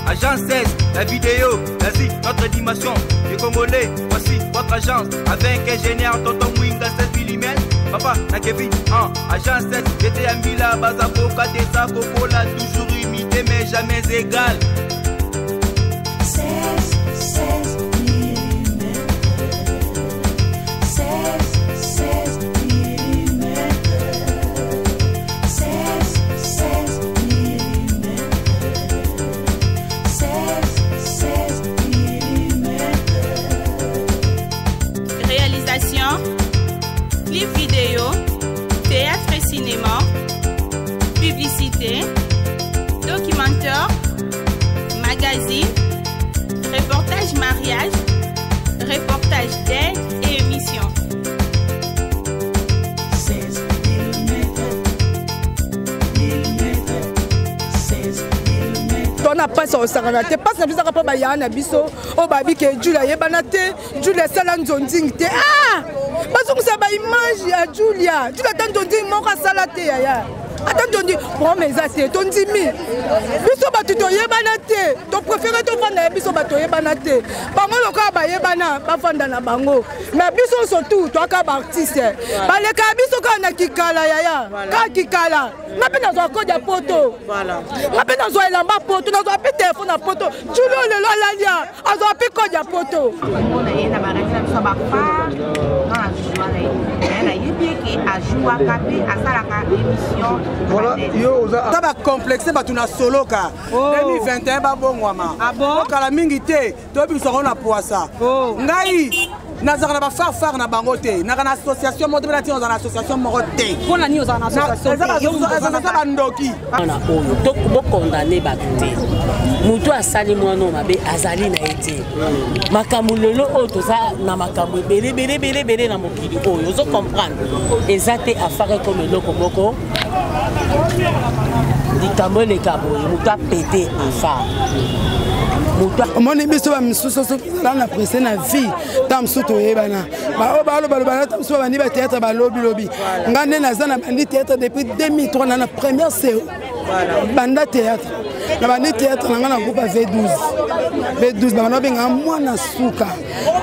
Agence 16, la vidéo, l'Asie, notre dimension. Les Congolais, voici votre agence. Avec ingénieur Tonton Mwinga 16 mm. Papa, na Kevin, 1, agence 7, j'étais à Mila, Bazaboka, Tessa, Coca-Cola, toujours imité mais jamais égal. 16, 16 mm. 16, 16 mm. 16, 16 mm. 16, 16 mm. Réalisation, clip vidéo, théâtre et cinéma, publicité, documentaire, magazine, reportage mariage, reportage d'aide et émission. 16 mm. Mm. 16 mm. Tona mpasi akosakana te, mpasi na biso kaka mpo bayaya na biso oyo babi ke Julia ayebana te, Julia asala nzonzing te. Ah, bazongisa baimage ya Julia. Julia ata nzonzing moko asala te yaya, ata nzondi problème eza te. Tondimi biso bato toyebana te, topréféré tofanda ya biso bato toyebana te, bango lokola bayebana bafanda na bango. Mais biso surtout toaka baartiste balekaka biso kaka na kikala yaya, kaka kikala. Nga mpe nazwa kode ya poto, nga mpe nazwa elamba poto, nazwa mpe telefone na poto. Julio lelo alalia azwa mpe kode ya poto. Komona ye na baresi na biso ya bafar, nga nazwa na ye, nayebi eke ajouaka mpe asalaka émission. Voilà, yo oza ta bacomplexe bato na soloka 2021 babongwama okala mingi te, toyebisa yango na poisa. Ngai nazalaka na bafarfare na bango te, naka na association moko te, mpe natina ozala na association moko te. Mpo na nini ozala na association? Eza bandoki. Wana oyo bokondane bato te, motu asali mwana oyo mabe azali na ye te. Makambo lelo oyo toza na makambo ebele ebele ebele ebele na mokili oyo, ozo comprendre, eza te afare comme eloko moko likambo eleka boye, moto apete afare. Omoni biso bamisusu tozala na presse na vie, ntango mosusu toyebana, baoyo balobaloba na mosusu babandi bathéâtre balobilobi. Nga nde naza na bandi théâtre depuis 2003, na na première série banda théâtre, na bandi théâtre na nga na groupe ya V12. V12 babanda babengaka mwana suka,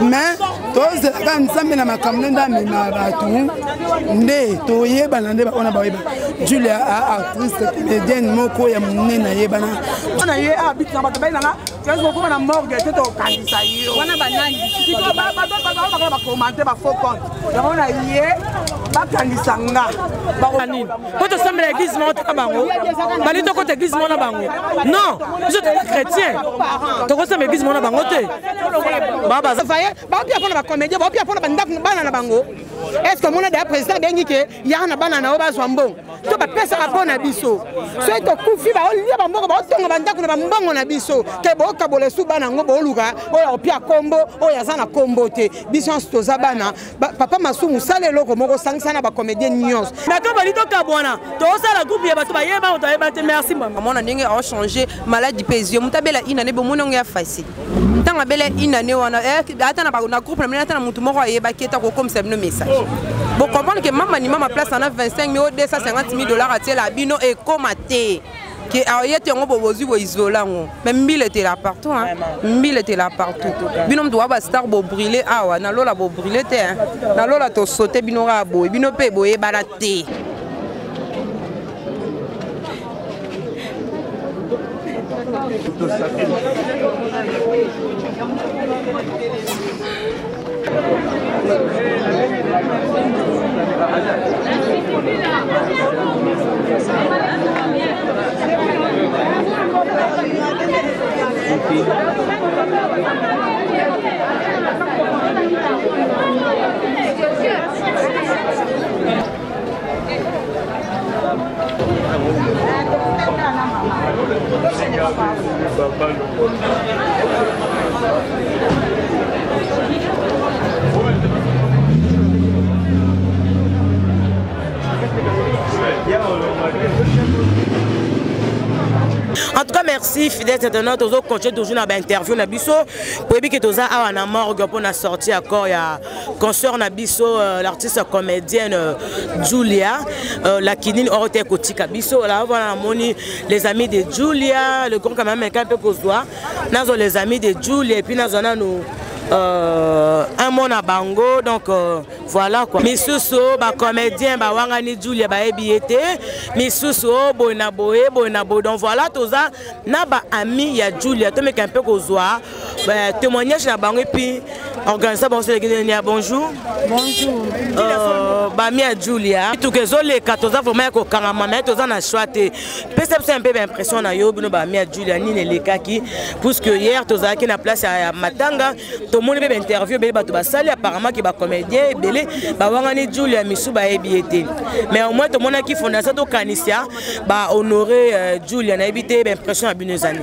mais tozelaka Nzambe na makambo nde amema bato nde toyebana, nde wana bayeba Julia, actrice comédienne moko ya monene ayebana. Na ye abikisa bato bayinanga okoma na morgue te, tokangisa yo. Wana banani? Sikoyo bakala bacommenter bafaux compte yango na ye, bakangisa nga. Nini mpo tosambela église moko taka bango bali tokota église moko na bango? Non, biso toza chrétien, tokosamba église moko na bango te. Baopia mpona bacomédien, baopia mpona bandako bana na bango. Est ce que omona deya président abengi ke yaka na bana na yo bazwa mbongo to bapesaka mpo na biso? Soki tokufi, baolia bambongo, baotonga bandako na bambongo na biso ke bokabola esu bana yango, booluka oyo akopia kombo, oyo aza na kombo te. Biso nyonso toza bana papa Masumu. Sala eloko moko, osangisa na bacomédien nyonso. Mais to bali tokabwana, tozosala groupe ya bato bayeba, moto ayeba te. Merci mama. Amona ndenge aochange maladi mpe ezwi moto abela inane, bomoni yango ya facile. Ntango abela inane wana, ata na groupe na bino, ata na motu moko ayebaki ete akokomisa bino message, bocomprendre ke mama ni mama place ana 25 000, 250 000 dollars atiela bino ekóma te ke aye te. Yango bozwi boisola yango, mais mbila etela partout, hein. Mbila etela partout. Bino moto wa bastar bobrûle awa na lola, bobrûle te, hein. Na lola tosote bino kaka boye, bino mpe boyebana te. En tout cas, merci fidèle internaute, tozo continuer toujours na ba interview na biso. Poyebi que toza awa na morgue pour na sortie accord ya consort na biso euh, l'artiste comédienne euh, Julia euh, la kinine orote kotika biso la voilà moni les amis de Julia, le grand quand même un peu kozwa. Nazo les amis de Julia et puis nazo nanu euh, un mot na bango donc euh, voilà quoi misusu bacomédien bawangani julia bayebi ye te misusu o boye na boye boye na boye donc voilà toza na baami ya julia tomeka mpe kozwa témoignage na bango epuis organisa bango soleki nini ya bonjour bonjour euh, bami ya julia tuka ezoleka toza vraiment ya kokangama me toza na choix te pesa biso mpe baimpression na yo bino bami ya julia nini elekaki puisque hier tozalaki na place ya matanga tomoni mpe bainterview ebele bato basali apparemment ke bacomédien ebele bawangani julia misu bayebi ye te mais au moins tomonaki fondation tokanisa bahonore euh, julia nayebi te baimpression ya bino ezali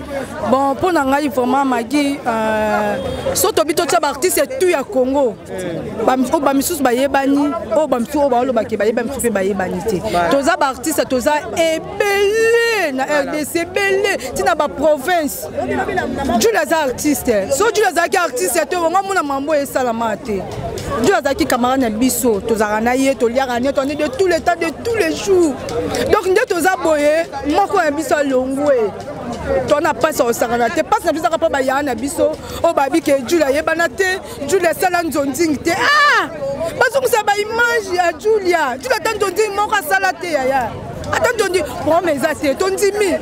bon mpo na ngai vraiment magi euh, so tobi totya baartiste tout ya congo oyo bamisusu bayebani oyo bamisusu oyo baolobake bayebani misusu mpe bayebani te toza baartiste toza ebele na rdc ebele ntina baprovince Jules aza artiste so Jules azalaki artiste te bongo amona mambo esalama te Jules azalaki camarade na biso tozalaka na ye toliaka na ye toani de tout le temps de tous les jours donc nde toza boye moko ya biso alongwe tona mpasi ya kosakana te mpasi na biso kaka mpo bayaya na biso oyo babi ke Jules ayebana te Jules asala nzonzing te ah bazongisa baimage ya Julia Julia ata nzonzing moko asala te yaya ata ntondi problème eza te tondimi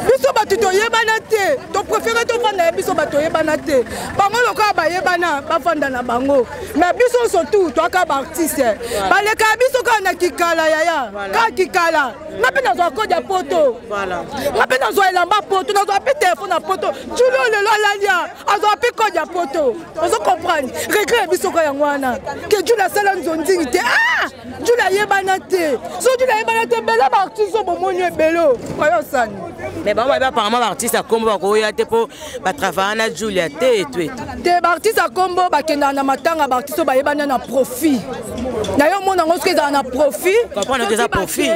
biso bato toyebana te topréféré tofanda ya biso bato toyebana te bango lokola bayebana bafanda na bango mais biso surtout toyaka baartiste balekaka biso kaka na kikala yaya kaka kikala nga mpe nazwa kode ya poto nga mpe nazwa elamba poto nazwa mpe telefone ya poto julio lelo alalia azwa mpe kode ya poto ozo comprendre regret ya biso ka yango wana ke jule asala nzonzingi te ah jule ayebana te so jule ayebana te ebele baartiste oyo bomoni ebele oyosani mais bango bayebi apparemment baartiste ya kombo bakoya te mpo batravailla na julia te etu etu te baartiste ya kombo bakendaka na matanga baartiste oyo bayebana na profit na yo omona yango soki ezala na profit eza profit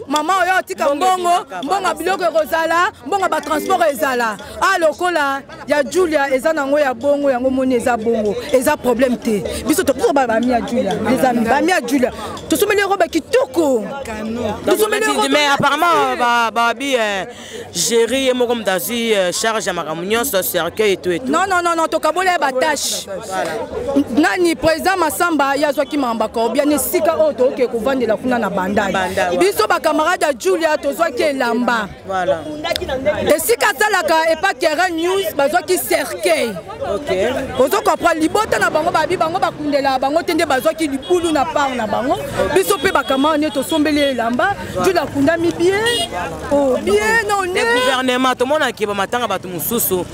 mama oyo atika mbongo mbongo ya biloko ekozala mbongo ya batransport ezala a lokola ya julia eza nango ya bongo yango moni eza bongo eza problème te biso tobiso bami ya julia les amis bami ya julia tosomeli robe kitoko tosomeli mais apparemment babi euh, géri ye moko moto azwi euh, charge ya makambo nyonso cercueil eto eto non non non non tokabola ye batache nani président masamba ye azwaki makambo akobia na esika oyo tokoke kovandela kuna na bandai biso bacamarade ya julia tozwaki elamba Voilà. esika asalaka epa keren news bazwaki cercueil ozo comprendre libota na bango babi bango bakundela bango te nde bazwaki libulu na part na bango biso mpe bakamara nde tosombeli elamba jule akundami bien oh, bien none gouvernement tomonaki bamatanga bato mosusu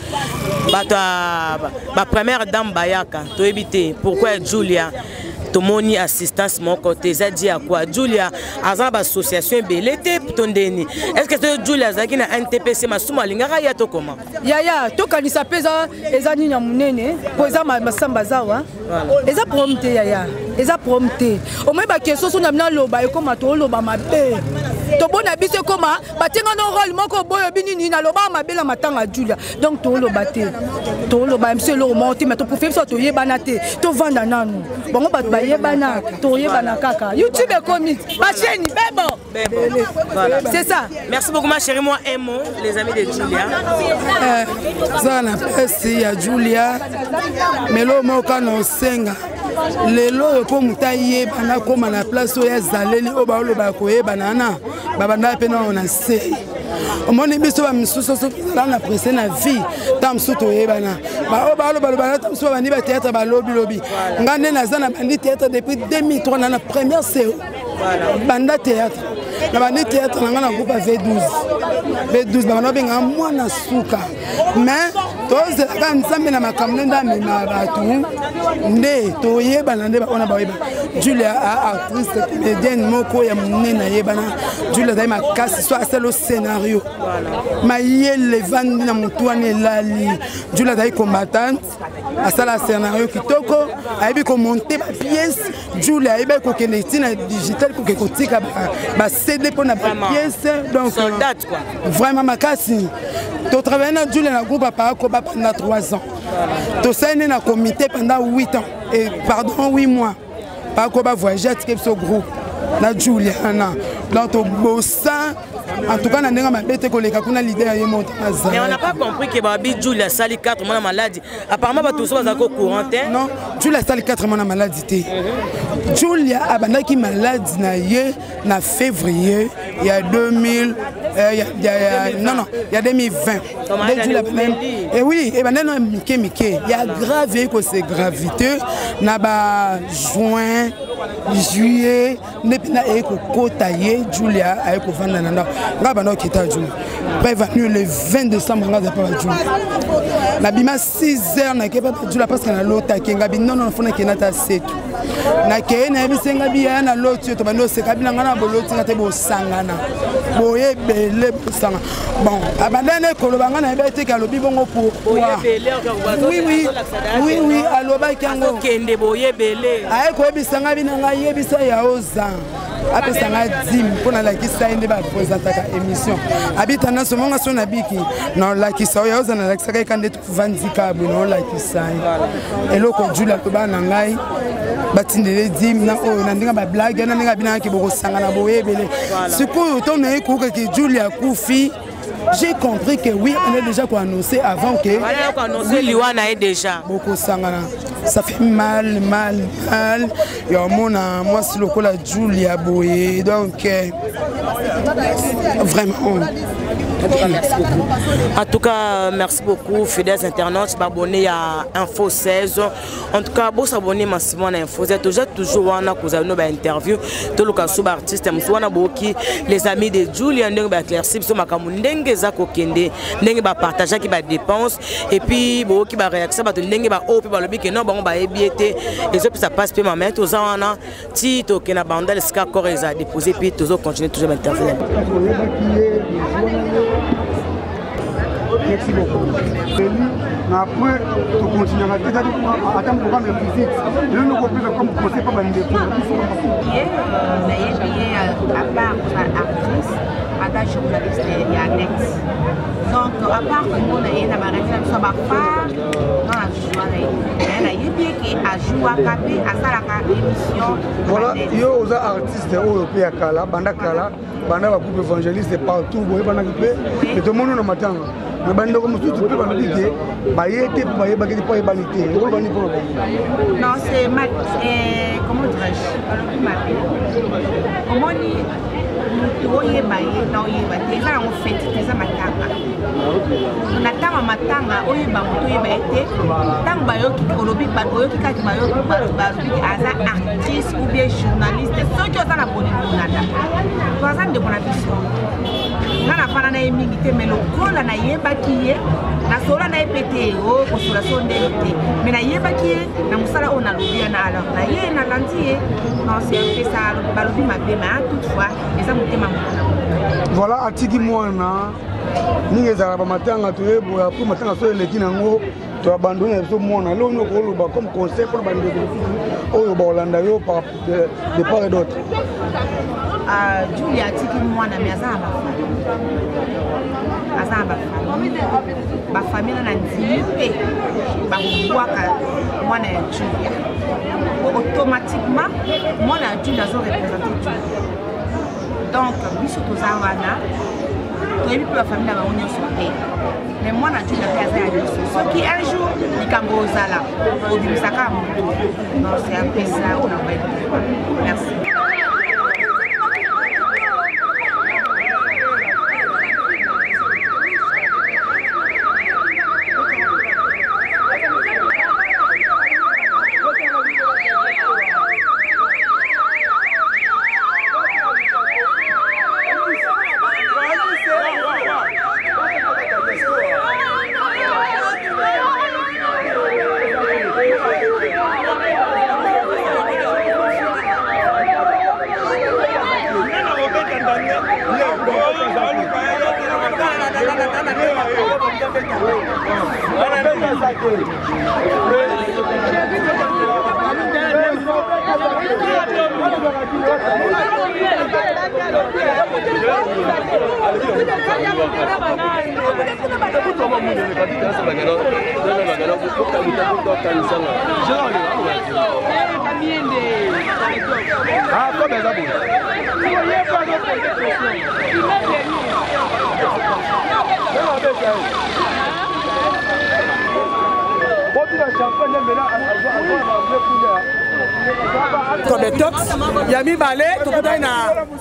bato ya bapremière dame bayaka toyebi te pourquoi julia tomoni assistance moko te eza di ya kwa julia aza na baassociation ebele te to ndeni est ce que soki julia azalaki na ntpc masumu alingaka ya to koma yaya tokanisa mpe eza nini ya monene mpo eza masamba azawa eza problème te yaya eza problème te omoi bakestion so na bino aloba ekoma tooloba mabe tobona biso ekoma batinga no role moko boyobi nini naloba mabe na matanga ya julia donc toloba te toloba biso eloko moko te mais toprofite biso toyebana te tovanda nanu bango bato bayebana toyebana kaka youtube ekomi bachaîne bebo c'est ça merci beaucoup ma chérie moi un mot les amis de julia eza na pesi ya julia melo moko na osenga lelo oyo mpo moto ayebana akóma na place oyo azaleli oyo baoloba ya koyebana wana babandaka mpe nao na se omoni biso bamisusu so tozala na presse na vie ntango mosusu toyebana baoyo balobaloba na ntango mosusu babandi batheatre balobilobi ngai nde naza na bandi theatre depuis 2003 na na première seo banda théâtre na bandi théâtre na ngai na groupe ya v12 v12 babanda babengaka mwana suka mais tozelaka nzambe na makambo nde nde amemaka bato nde toyebana nde baona bayeba julia actrice comédienne moko ya monene ayebana julia azali makasi so asali scénario mayele evandi na motu wana elali julia azali combattante asala scénario kitoko ayebi komonte bapièce julia ayebi kokende ntina digital koke kotika bacd mpo na bapièce donc Soldate, quoi. Vraiment makasi. Totravaille na Julia na groupe Apaakoba pendant 3 ans, tosali nde na comité pendant 8 ans et pardon 8 mois. Pakoba voyage, atike biso groupe na Julia wana. Donc tobosa en tout cas na ndenge mabe te koleka kuna leader ye moto. Mais on n'a pas compris que babi Julia asali 4 mois na maladie. Apparemment bato mosusu bazalaki au courant te. Non, Julia asali 4 mois na maladie te. Julia abandaki maladie na ye na février ya 2000, non non, ya 2020. Nde Julia abandaki, eh oui, ebandaki na mike mike ya grave, eyi kose gravité na ba juin, juillet nde mpenza eye kokota ye. Julia aye kovanda na ndako, ngai banda okita Julia prévenu le 20 décembre. Ngai aza mpa bajulia, nabima 6 heures, nakei mpa bajulia parce que nalotaki ngabi non, fo nakende ata setu. Nakei, nayebisi nga bi yaya, naloti yo, tobandi oseka bina ngai na boloti nga te, bosangana boye ebele, bosanga. Bon, abandani na ekoloba, ngai nayebi teke alobi bongo pourquoi. Oui oui oui oui, alobaki yango. Kende boye ebele. Aye koyebisa ngai bina ngai, yebisa ya oza apesa ngai dime mpo nalakisa ye nde bapresentaka émission abita nyonso monga so nabiki naolakisa oyo oza nalakisaka ye ka nde tovandika boye, naolakisa ye eloko Jule aloba na ngai batindele dime na oyo na ndenge bablague na ndenge abinangaki bokosangana boye ebele. Sikoyo ntango naye koyokaki Jule akufi, j'ai compris que oui, on est déjà quoi annoncé avant que Voilà, quoi annoncé liwa na ye déjà. Bokosangana, ça fait mal mal mal ya omona mwasi lokola Julia boye. Donc vraiment. En tout cas, merci beaucoup. En tout cas, merci beaucoup, fidèles internautes, abonnés à Info 16. En tout cas, bon s'abonner massivement à Info 16. Toujours, toujours, on a causé nos interview. Tout le cas, sous artiste, wana boki, les amis de Julia, ndenge ba éclairci, biso makambo ndenge eza kokende, ndenge ba partager ki ba dépenses, et puis boki ba réaction, bato ndenge ba oyo pe balobi ke non, bango bayebi ete ezopesa passe pe mama toza wana ti tokende na Bandal esika corps eza déposé, puis tozo continuer toujours interview. Merci beaucoup. Na après tokontinuaka te ata programme ya visite lelo nokopesa comme conseil mpa bandeko na biso. Ye nayebi ye à part kozala actrice, aza journaliste ya net. Donc à part komona ye na baréseau na biso ya bafar nga na joua na ye, mais nayebi ye ke ajouaka mpe asalaka émission. Voilà, yo oza artiste oyo mpe ya kala, banda kala, banda bagroupe évangéliste partout boyebanaki mpe, me tomoni na matanga me bandeko mosusu mpe balobi ke baye te mpo bayebaki te mpo ayebani te. Okoloba nini mpona bango? Non, c'est mal, comment dirais-je, balobi mabe. Omoni motu oyeba ye na oyeba te, eza yango feti te, eza matanga. Na ntango ya matanga oyeba motu oyeba ye te, ntango bayoki olobi oyoki kaka bayoki balobi ke aza actrice ou bien journaliste. Soki oza na bolingo nada to aza ndeko na biso, nga nafanda na ye mingi te, mais lokola nayebaki ye, nasola na ye mpe te o kosola so ndenge te, mais nayebaki ye na mosala oyo nalobi wana. Alors na ye nalandi ye. Non, c'est un peu ça, balobi mabe, mais toutefois eza motema moto na moto. Voilà, atiki mwana mingi ezalaka bamatanga toyeboya po matanga so eleki nango toabandone na biso mwana. Lelo nini okoloba comme conseil mpona bandeko mosusu oyo bakolanda yo de part et d'autre? Julia atiki mwana, mais aza na bafamille, aza na bafamille, bafamille na ndimi mpe bakobwaka mwana ya Julia po automatiquement mwana ya Julia azoreprésente Julia. Donc biso toza wana, toyebi mpe bafamille na bango nyonso te, mais mwana Julia mpe aza ya biso. Soki un jour likambo ozala obimisaka motu, non, c'est un peu ça oyo nakoyebi. Merci. Cobetox ya mibale tokutani na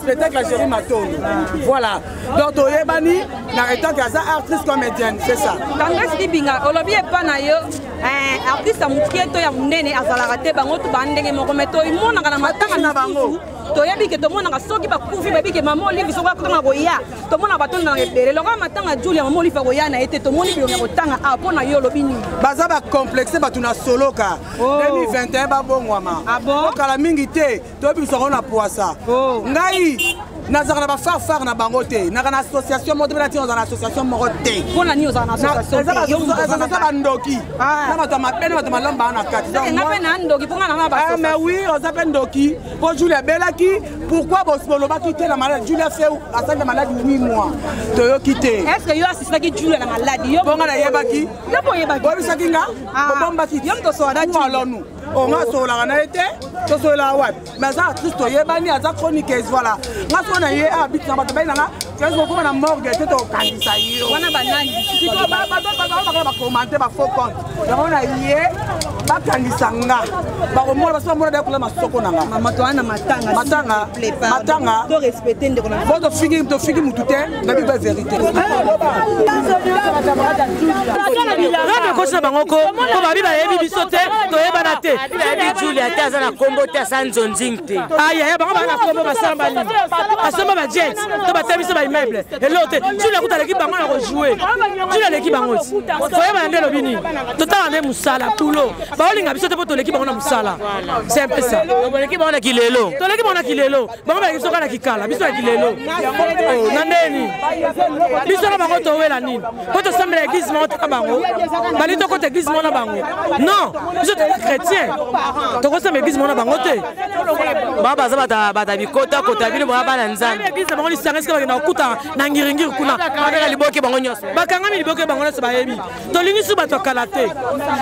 spectacle ya Jerry Matondo. Voilà, donc toyebani na etant aza actrice comédienne, c'est ça. Tendresse Dibinga, olobi epa na yo eh, artiste ya moke to ya monene azalaka te, bango to baa ndenge moko, mai tomonaka na matanga na bango, toyebi ke tomonaka soki bakufi, bayebi ke mama Olive soki akotanga koya, tomona batondaka ebele. Lokola matanga Julia, mama Olive akoya na ye te, tomoni bilongi ya kotanga awa. Mpo na yo olobi nini? Baza bacomplexe bato na soloka. 2021 babongwama okala mingi te, toyebisa yango na poisa. Ngai nazalaka na bafarfare na bango te, naka na association moko te, mpe natina ozala na association moko te. Mpo na nini ozala na association te? Yo moto ozala eza bandoki na bato ya mabe na bato malamu baa na kati. Nga mpe na ndoki mpo nga na nga? Mais oui, oza mpe ndoki mpo Julie abelaki. Pourquoi bolobaki te na maladi? Julia fe asali na maladi 8 mois, toyoki te. Est ce que yo assistaki Julia na maladi? Yo bonga nayebaki? Yo mpo oyebaki? Boyebisaki nga, bobombaki. Yo moto osola na alonu onga asololaka na ye te, tosololaka wapi? Mais aza artiste, toyebani, aza chroniqueuse. Voilà, nga soko na ye abiti na bato bai nanga okoma na morgue te, tokangisa yo. Wana banani? Sikoyo bakala bacommante bafaux compte yango na ye, bakangisa nga, bakomona basi bamona daya kola masoko na nga. Mama, toa na matanga. Matanga, matanga. To respecte ndeko na. Bo tofiki, tofiki mutu te na biba vérité. Rado ekoti na bango ko mpo babi bayebi biso te, toyebana te. Bayebi Julia te, aza na kombo te, aza nzonzing te. Ayaya, bango baa na kombo, basala banini? Basomba bajet to batali biso baimmeuble, eloko te. Julia kuta aleki bango na kojoue, Julia aleki bango ti koyebana nde elobi nini? Totala nde mosala pulo, baolinga biso te mpo toleki bango na mosala, c'est un peu ça. Toleki bango na kilelo. Toleki bango na kilelo, bango baleki biso kaka na kikala, biso na kilelo. Oh, na ndeni biso na bango towela nini? Mpo tosambela église moko te na bango, bali tokota église moko na bango? Non, biso toza chrétien, tokosamba église moko na bango te. Bango baza bata bikota kota, bino boya bana Nzambe. Église na bango lisanga esika bakenda kokuta na ngiringiri kuna. Bakanga liboke bango nyonso. Bakangami liboke bango nyonso, bayebi tolingi su bato ya kala te.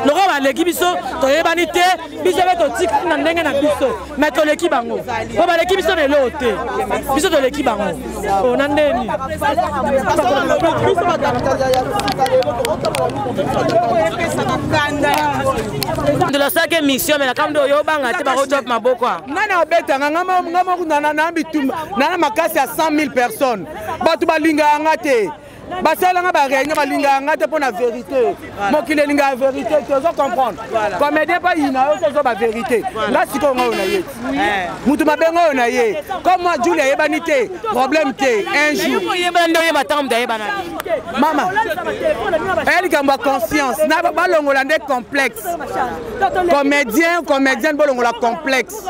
Lokola baleki biso, toyebani te, biso mpe totikali na ndenge na biso, mais toleki bango mpo baleki biso na eloko te, biso toleki bango o na ndeni. Ndolosaki émission me nakambo oyo obanga te, bakotop maboko. Nani abetanga nga moko na bitumba na makasi ya 100 000 personnes? Bato balingaka nga te, basalanga baréunion, balingaka nga te mpo na vérité. Mokili elingaka vérité te, ozo comprendre? Comédien mpo ayina yo sozo bavérité. Nga sikoyo nga oyo na ye ti mutu mabe, nga oyo na ye comme moi Julie ayebani te, problème te un jour. Oyebana nde oyeba ntango moto ayebana. Mama, eya likambo ya conscience na balongola nde complexe. Comédien, comédienne, bolongola complexe,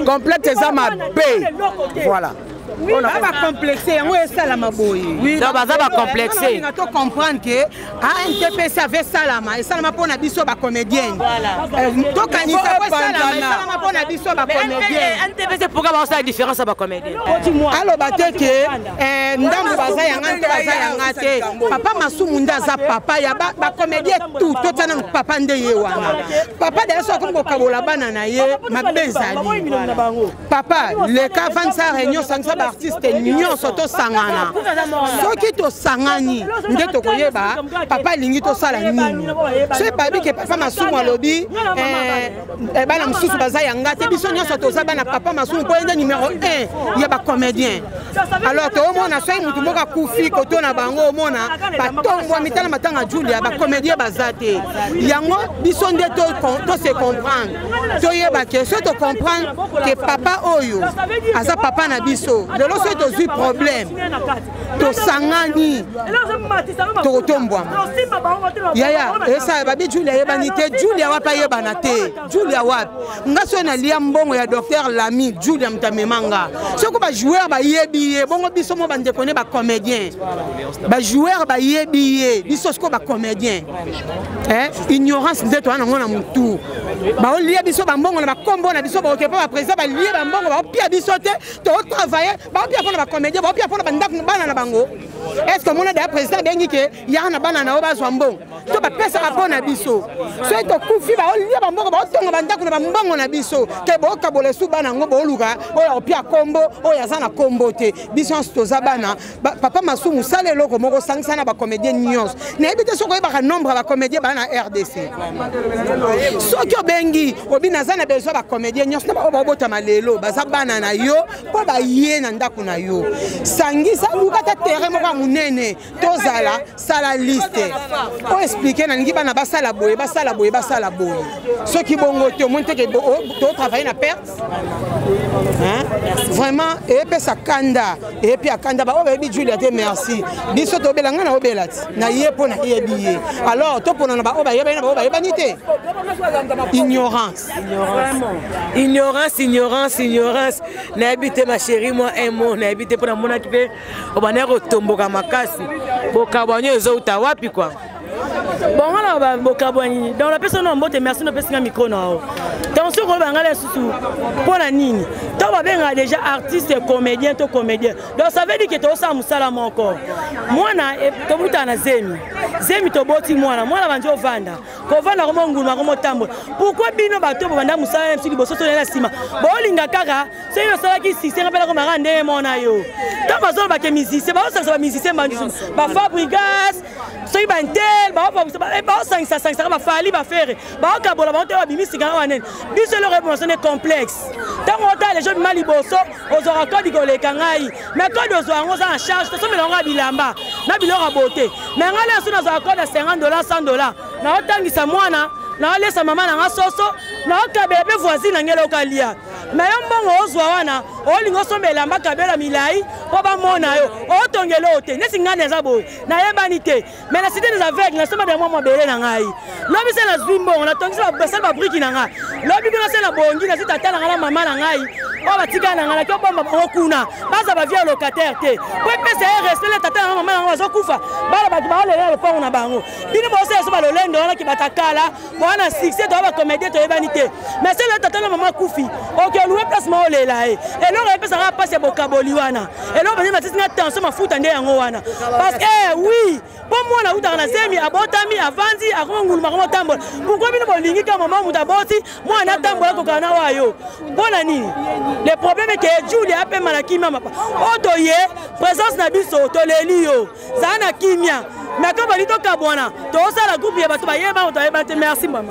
complexe eza mabe, voilà. Ba bacomplexe yango esalama boye. Donc baza bacomplexe. To comprendre ke ANTPC ave esalama, esalama mpo na biso bacomédienne. Tokanisa po esalama, esalama mpo na biso bacomédienne. NTPC, pourquoi bakosala différence ya bacomédien? Aloba te ke ndambo baza yanga te, baza yanga te. Papa Masumu nde aza papa ya bacomédien tout. Totia nanu papa nde ye wana. Papa daye so akomi kokabola bana na ye, mabe ezali. Papa leka, avandisa réunion, sangisa baartiste nyonso, tosangana. Soki tosangani nde tokoyeba papa alingi tosala nini. So ebabi ke papa Masumu alobi bana mosusu baza yanga te, biso nyonso toza bana papa Masumu, mpo ye nde numéro 1 ya bacomédien. Alors toomona soki motu moko akufi koto na bango, omona batongwami. Tala matanga Julia, bacomédien baza te. Yango biso nde tose comprendre, toyeba ke soki tocomprendre ke papa oyo aza papa na biso, lelo soki tozwi problème, tosangani, tokotombwama. Yaya esala babi Julia ayebani te. Julia wapi? Ayebana te. Julia wapi? Nga soki nalia mbongo ya docteur Lami, Julia moto amema nga. Soki bajoueur bayebi ye, bongo biso mo bandeko ne bacomédien, bajoueur bayebi ye, biso sikoyo bacomédien, ignorance nde toza nango na motu. Baolia biso bambongo na bakombo na biso, baoke mpo baprésident balie bambongo, baopia biso te, totravaille, baopia mpo na bacomédien, baopia mpo na bandako bana na bango. Est ce que omona deya président abengi ke yaka na bana na yo bazwa mbongo? To bapesaka mpo na biso. Soki tokufi, baolia bambongo, baotonga bandako na bambongo na biso ke bokabola esu bana yango, booluka oyo akopia kombo, oyo aza na kombo te. Biso nyonso toza bana. Papa Masumu, sala eloko moko, osangisa na bacomédien nyonso. Nayebi te soki oyebaka nombre ya bacomédien baa na RDC. Soki obengi obi naza na besoin bacomédien nyonso na baoyo baobotama lelo baza bana na yo mpo baye na ndako na yo, sangisa, luka ata terrain moko ya monene, tozala, sala liste o explike nalingi bana basala boye, basala boye, basala boye. Soki bongo te, omoni teke totravaille na perte. Hein? Vraiment eyepesa kanda, eyepi ya kanda. Baoyo bayebi Julia te, merci. Biso tobela, ngai naobela ti na ye mpo nayebi ye. Alors topona na baoyo bayebani na baoyo bayebani te. Ignorance. Ignorance, ignorance, ignorance. Nayebi te, ma chérie, moi un mot, nayebi te mpo namonaki mpe obandaki kotomboka makasi. Bokabwani ezouta wapi quoi? Bon, nga na bokabwani, donc napesi no mbote, merci napesi nga micro na yo. Donc soki oloba nga lisusu mpo na nini to babengaka déjà artiste comédien to comédien, donc ça veut dire ke tozosala mosala moko. Mwana tobutaka na zemi, zemi toboti mwana, mwana bandi ovanda, kovanda komo nguluma komotambola. Pourquoi bino bato bobanda mosala na biso liboso, toya na nsima, bolinga kaka soki osalaki succès, nga mpe nakomaka ndenge mona yo? Ntango bazoloba ke musicien, bazosangisa bamusicien bandisu, bafabrigas, soki bantel, baosangisasangisaka bafali, bafere, baokabola bango te, babimisika na wanene. Biso eloko ebonso nde complexe. Ntango otala lejo bima liboso, ozwaka kodi koleka ngai, mais kodi ozwa yango oza na charge, tosomela yango ya bilamba na biloko ya bote. Mais ngai leso nazwaka kode ya 50 dollar, 100 dollar, naotangisa mwana, naolesa mama na nga soso, naokabela mpe voisine na ngai eloko alia. Mais yo mbongo ozwa wana, olinga osomba elamba kabela milai mpo bamona yo, otongela oyo te. Neti ngai naza boye, nayebani te, mais na cité des aveugles nasomba de mwa mabele na ngai. Lobi se nazwi mbongo, natongisi, basali babriki na ngai. Lobi kuna se nabongi, nazwi tata na ngai na mama na ngai oyo batikala na ngai, naki obomba bango kuna, baza bavie locataire te, po epesa ye respect na tata na ngai, mama na ngai. Bazokufa bana, bato baolela lopango na bango. Bino bosala so balolendo wana, kibata kala wana succès, toya bacomédien, toyebani te. Mais sele tata na mama akufi, oke oluwe place ma olela ye. Eloko epesaka mpasi ya bokaboli wana, eloko bazali matisi nga tension mafuta nde yango wana. Parce que oui, mpo mwana awutaka na zemi, abotami, avandi, akoma nguluma, akoma otambola. Pourquoi bino bolingi ka mama moto aboti mwana atambola kokana na wayo? Mpo na nini? Le problème ke Julia apema na kimia. Mapa oyo toye présence na biso, toleli yo, zala na kimia. Mais ko bali tokabwana, tozosala groupe ya bato bayeba, moto ayeba te. Merci mama.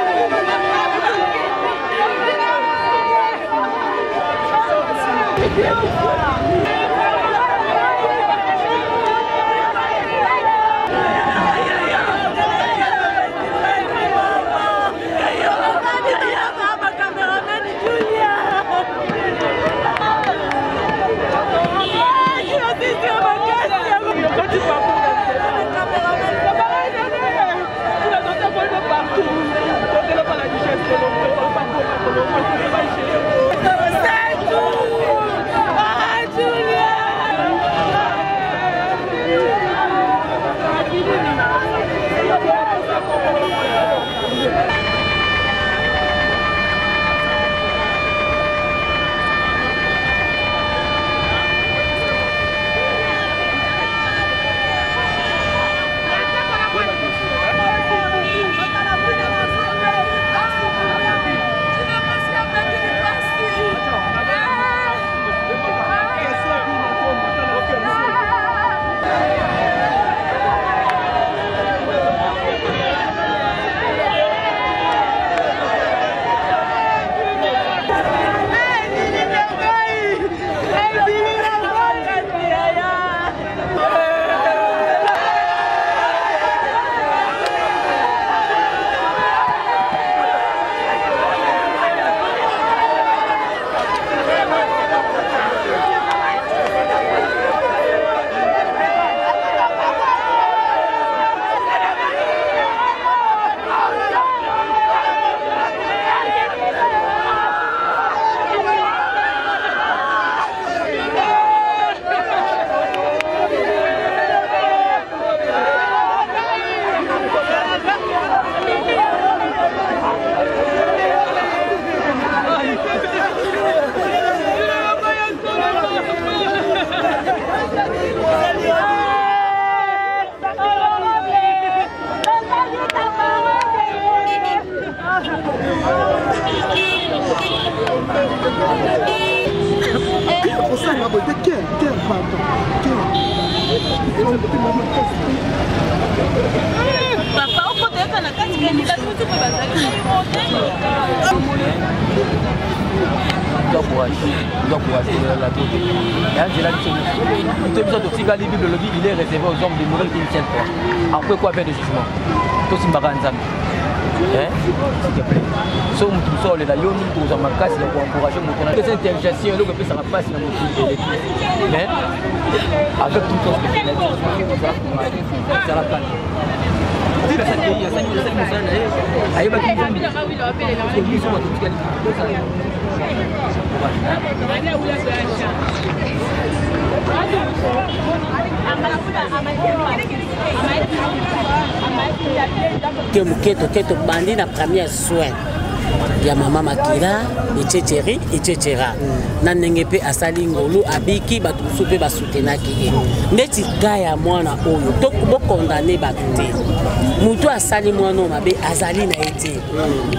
Doit courage, doit courage, la trop. Ya nzela biso nyonso. Biso totikali, Bible elobi il est réservé aux hommes de mourir qu'une seule fois. Après quoi vient le jugement. Tosimbaka Nzambe. Hein? S'il te plaît. So moto mosusu aolela yo nini tokozwa makasi ya koencourage moto na pesa interjection eloko epesaka mpasi na mokili eleki. Mais avec tout ce que ezala kani asali mosala na ye ayebaki Nzambe biso bato tikali. Ke moke toke tobandi na première soin ya mama makila etc etc na ndenge mpe asali ngolu abiki, bato mosusu mpe basutenaki ye ndeti ka ya mwana oyo. Bokondane bato te, motu asali mwana oyo mabe azali na ye te.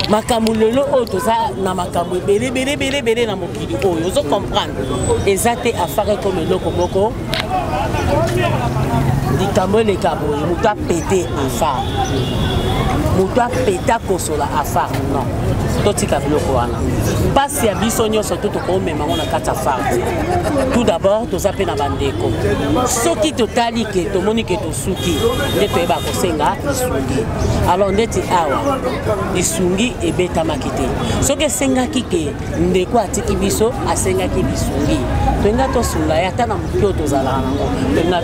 Makambo lelo oyo toza na makambo ebele ebele ebele ebele na mokili oyo, ozo comprendre, eza te affaire comme eloko moko likambo eleka boye, moto apete affaire, moto apeta kosola affaire. Non, totika biloko wana. Mpasi ya biso nyonso to tokomema yango na kati ya affaire. Tout d'abord toza mpe na bandeko. Soki totali ke tomoni ke tosuki nde toyeba kosenga lisungi. Alors ndeti awa lisungi ebetamaki te. Soki esengaki ke ndeko atiki biso asengaki lisungi, tolinga tosunga ye ata na moke oyo tozalaka nango, tolinga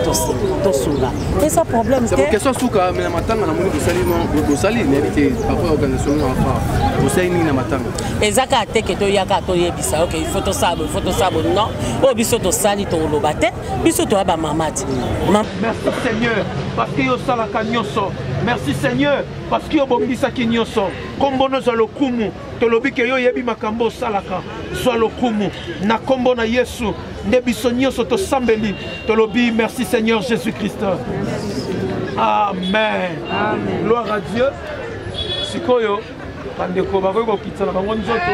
tosunga, eza problème te. Question suka, mais na matanga namoni bosali, bosali, nayebi te parfois organisation na affaire, bosali nini na matanga? Eza kaka te ke toyaka toyebisa ok, il faut tosala boye, il faut tosala boye. Non, oyo biso tosali toloba te, biso toya bamama te. Merci Seigneur parce que yosalaka nyonso. Merci Seigneur parce que obongisaki nyonso. Nkombo nozwa lokumu. Tolobi ke yo oyebi makambo osalaka. Zwa lokumu na nkombo na Yesu nde biso nyonso tosambeli, tolobi merci Seigneur Jésus Christ. Amen, amen. Gloire à Dieu. Sikoyo bandeko bakoki kokitisa na bango nzoto.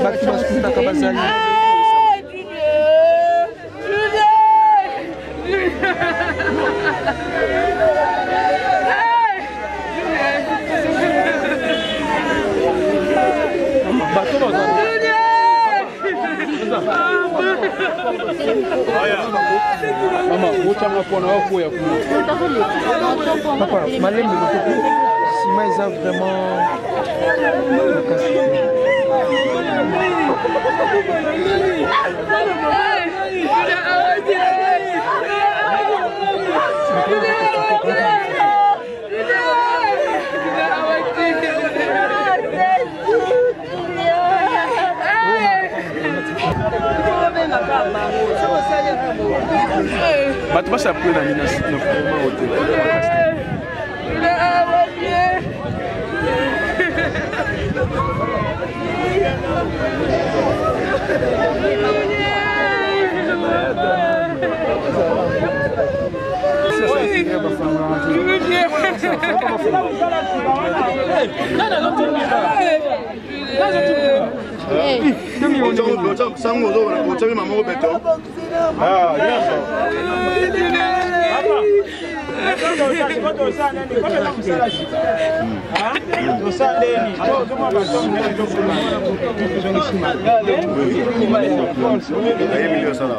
Bato basundaka bazali. Bato bazali. Mama, botyanga mpona okoya kuna. Papa, malembe motoki nsima eza vraiment makasi. Bato basapwe na nini na vraiment ote. Sango otyami mama o beton.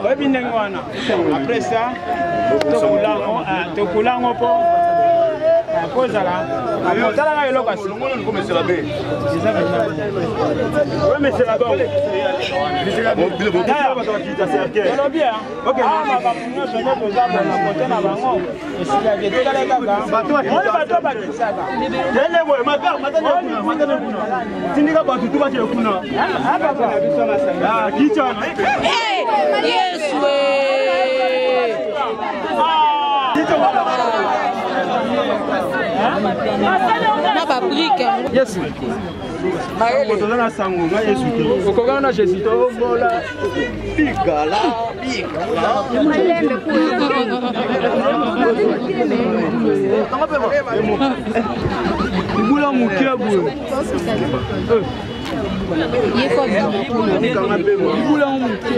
Oyebi ndenge wana, après ça tokulango mpo kozala otalaka eloko. Olobi makambo nyonso nde toza bona kote na bango esilaki, totala kaka oni bato bakisaka. Tindika bato tu bakee kuna kichana. Yesu. Na babrike. Yesu toza na sango nga Yesu te. Okokana na Jésus. Tombola bigala. Libula moke boye. Libula moke.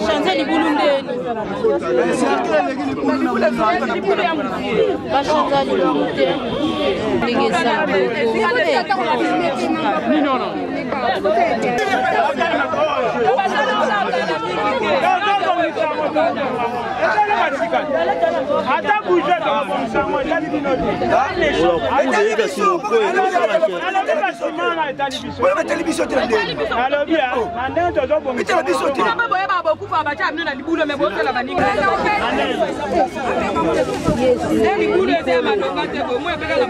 Change libulu ndeni bachanza libulu te ndenge esala Ata bouge tokobongisango etali bino te biso te alobi na ndenge tozobongisa biso te boyeba bokufa batya bino na libulu me bosala baninga libulu eza ya malonga te boye epeka na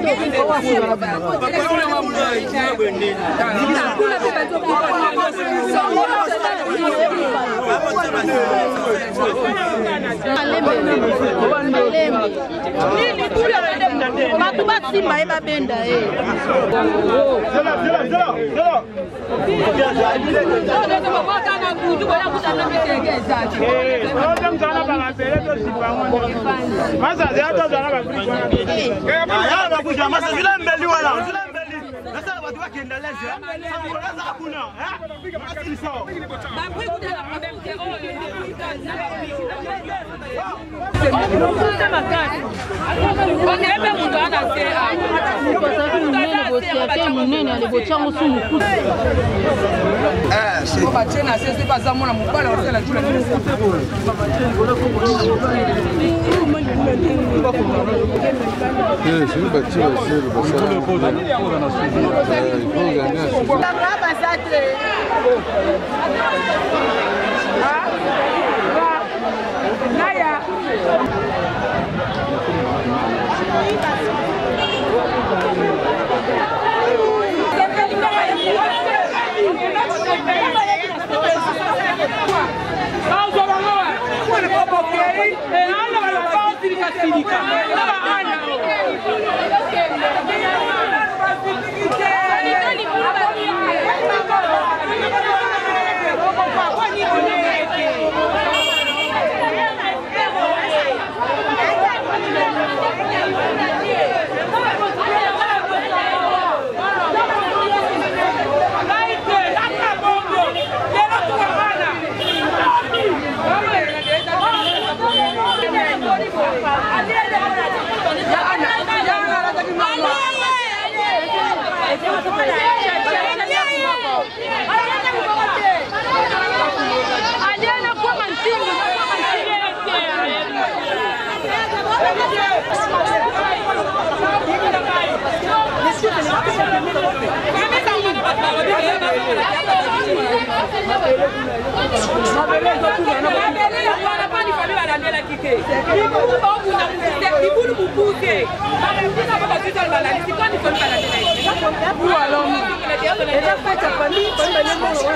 bato basimba ye babenda ye Bazalaki monene ale botyango su mokutu batie na se soki aza mwana mobali akosala jula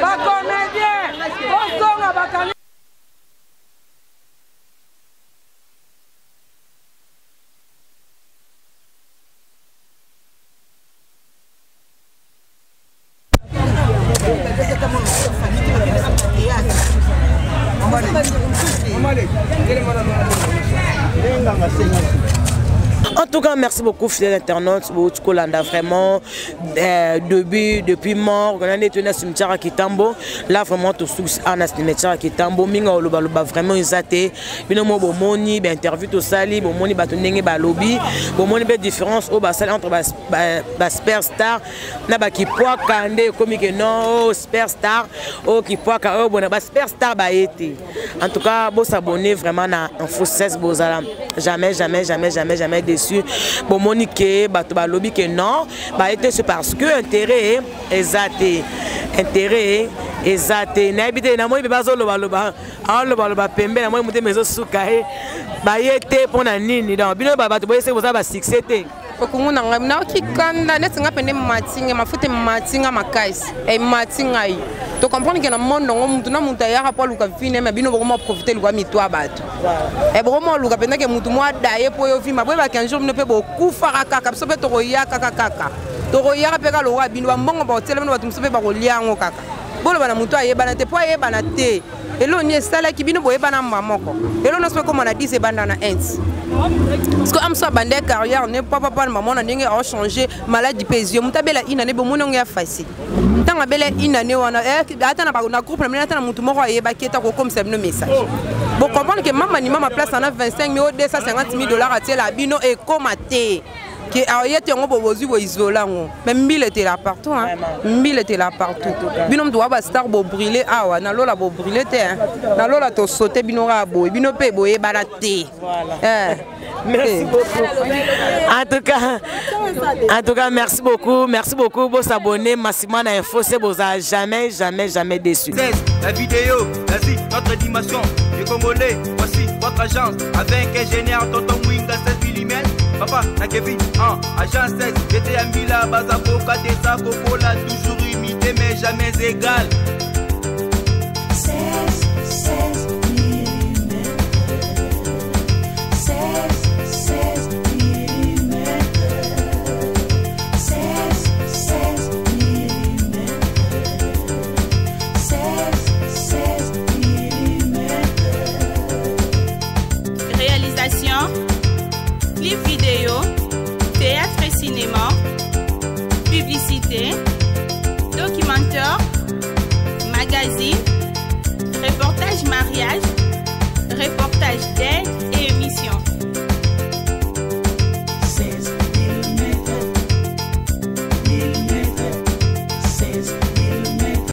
Bacomédien bozonga bakangi. En tout cas, merci beaucoup, fidèles internautes. Kolanda vraiment début, depuis mort. On a été au cimetière à Kitambo. Là, vraiment, tout sous à cimetière à Kitambo. Minga oloba loba vraiment ezate. Bino mo bomoni, ben interview to sali, bomoni bato ndenge balobi, bomoni be différence au basali entre ba ba superstar na ba kipwaka nde ekomi ke non oh, superstar oh kipwaka oh bona ba superstar ba été. En tout cas, bo s'abonner vraiment na Info 16 bozala jamais jamais jamais jamais jamais déçu. Bomoni ke bato balobi ke non, ba été c'est parce que intérêt ezate. Intérêt ezate. Nayebi te namoni pe bazoloba loba, aoloba loba pembe namoni motema ezosuka ye. Ba ye te pona nini donc bino ba bato boyese boza ba succès te. Ekungu na ngai nayoki kanda neti ngai pende matinga mafuta ematinga makasi emati ngai tocomprendre ke na monde yango mutu na mutu ayaka mpo aluka vine me bino bokoma profite luka mito ya bato e bokoma oluka mpenza ke mutu mwa daye mpo yo vima boyebaka un jour bino mpe bokufaka kaka biso mpe tokoyaka kaka tokoyaka mpe kaka lokola bino bambongo bakotiela bino bato mosusu mpe bakolia yango kaka boloba na moto ayebana te mpo ayebana te eloko nini esalaki bino boyebana mbwa moko eloko nyonso ekoma na 10 ebanda na 1 parce que amso abanda carrière ne papapa na mamona ndenge aochange maladi mpe ezwi moto abela une année bomoni yango ya facile ntango abela une année wana ata na groupe na bino ata na motu moko ayebaki ete akokomisa bino message bocomprendre ke mama ni mama place wana 25 000 250 000 dollars atiela bino ekoma te ke aye te yango bozwi boisola yango mais mbila etela partout hein. Mbila etela partout bino moto wa bastar bobrile awa na lola bobrile te hein. Na lola tosote bino kaka boye bino mpe boyebana te. Eh. Merci beaucoup. En tout cas, merci beaucoup. Merci beaucoup. Vous s'abonner massivement à Info, c'est vous jamais, jamais, jamais déçu. La vidéo, vas-y, notre dimension. Les Congolais, voici votre agence. Avec ingénieur Tonton Mwinga 16 mm. Papa, na Kevin, en agence 16. J'étais à Mila, Bazakoka, Desa, Kokola, toujours imité, mais jamais égal.